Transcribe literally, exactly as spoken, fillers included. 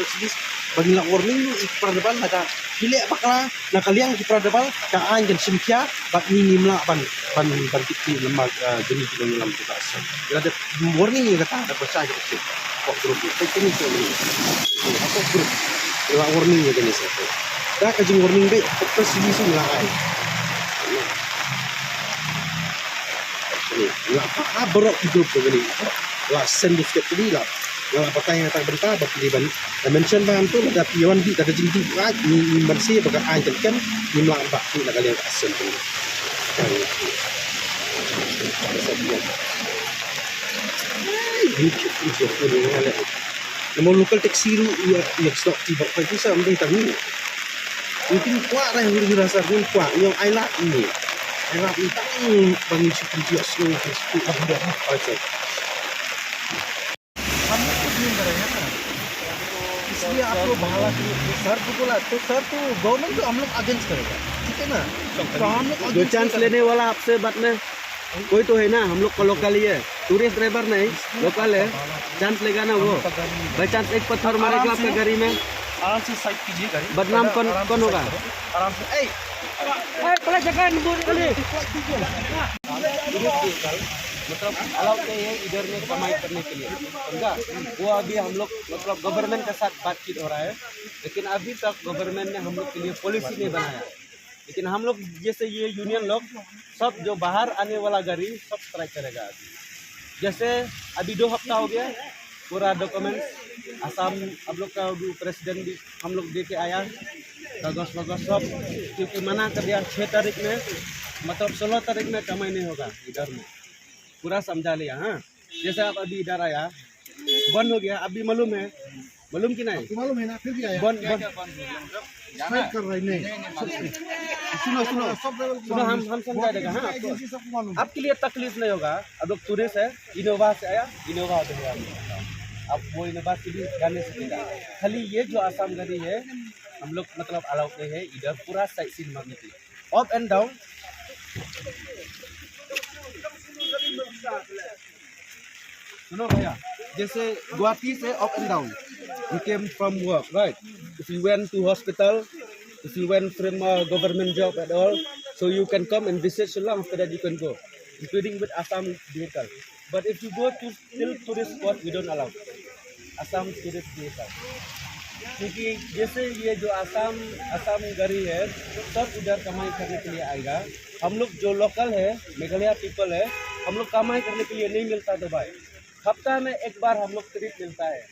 press release, ba ngi la warning i para da bal, lada phi leh bakla na ka liang ki para da bal, ka aiñ kan shim khia, bad ngi ngim lah ban, ban, ban tip ki lama, ah, jong ngi ki nongyalam jong ka assam. Lada warning ya kata, da pyrchah ka tip. Hok group, peit kani sa ni. Hok group. Ngi la warning ya kani sa. Da ka jingwarning beit, press release ngi la ai. Ni, la pa, ah, baroh ki group ko ni. La send du sket ni la. Nga la batai nga tang bynta, ba phi ban, eh, mention ba tu, da phi wan di, da ka jingdi, ah, ni, ni man si, ba ka aiñ kan kan, ni mla ba, ni la ka liang ka assam tu. Kan. Ai, ni, ni, ni, ni, ni, ni, ni. Namo local taxi ru, ya, ya, stop ti bak pai pisa, am dei tang ni. Ni tin kwah rai hur hur asar, ni kwah, ni ai lak ni. Ai lak ni tang bang ni shooting dia slow, slow, slow. Ai, sorry. Kamu tu ni dah ya. ये आपको बहाना चाहिए। सर को बोला तो सर तो गवर्नमेंट तो हम लोग अगेंस्ट करेगा, ठीक है ना? तो हम लोग जो चांस लेने वाला आपसे बाद में कोई तो है ना, हम लोग का लोकल ही है, टूरिस्ट ड्राइवर नहीं, लोकल है। चांस लेगा ना वो, बाई चांस एक पत्थर मारेगा आपका गाड़ी में, आराम से साइड कीजिए गाड़ी। बदनाम कौन होगा? आराम से। मतलब अलाउ नहीं है इधर में कमाई करने के लिए, समझा? वो अभी हम लोग मतलब गवर्नमेंट के साथ बातचीत हो रहा है, लेकिन अभी तक गवर्नमेंट ने हम लोग के लिए पॉलिसी नहीं बनाया। लेकिन हम लोग जैसे ये यूनियन लोग सब जो बाहर आने वाला गाड़ी सब स्ट्राइक करेगा अभी। जैसे अभी दो हफ्ता हो गया, पूरा डॉक्यूमेंट्स आसाम, आप लोग का भी प्रेसिडेंट भी हम लोग दे के आया, कागज वगैरह सब, क्योंकि मना कर दिया छः तारीख में, मतलब सोलह तारीख में कमाई नहीं होगा इधर में, पूरा समझा लिया। हाँ, जैसे आप अभी इधर आया, बंद हो गया, अभी मालूम है, मालूम कि नहीं? आपको मालूम है ना, फिर भी आया। बंद बंद। स्ट्राइक कर रहा है, नहीं। सुनो सुनो, सब ड्राइवर को सुनो, मालूम हम है। हम समझा देगा। हाँ, आपको, एजेंसी सबको मालूम है। आपके लिए तकलीफ नहीं होगा। अब लोग टूरिस्ट है, इनोवा से आया, इनोवा से गया। अब वो इनोवा से भी जाने से देगा। खाली ये जो आसाम गाड़ी है, हम लोग मतलब अलाउड नहीं है इधर पूरा साइट सीन मारने के लिए। Up and down. सुनो भैया, जैसे गुवाहाटी से up and down, you came from work, right? If you went to hospital, if you went from a government job at all, so you can come and visit Shillong, after that you can go, including with Assam vehicle. But if you go to still tourist spot, we don't allow Assam tourist vehicle. क्योंकि जैसे ये जो आसाम आसाम गाड़ी है, सब इधर कमाई करने के लिए आएगा। हम लोग जो लोकल है, मेघालय पीपल है, हम लोग कमाई करने के लिए नहीं मिलता दुबई। हफ्ता में एक बार हम लोग ट्रिप मिलता है।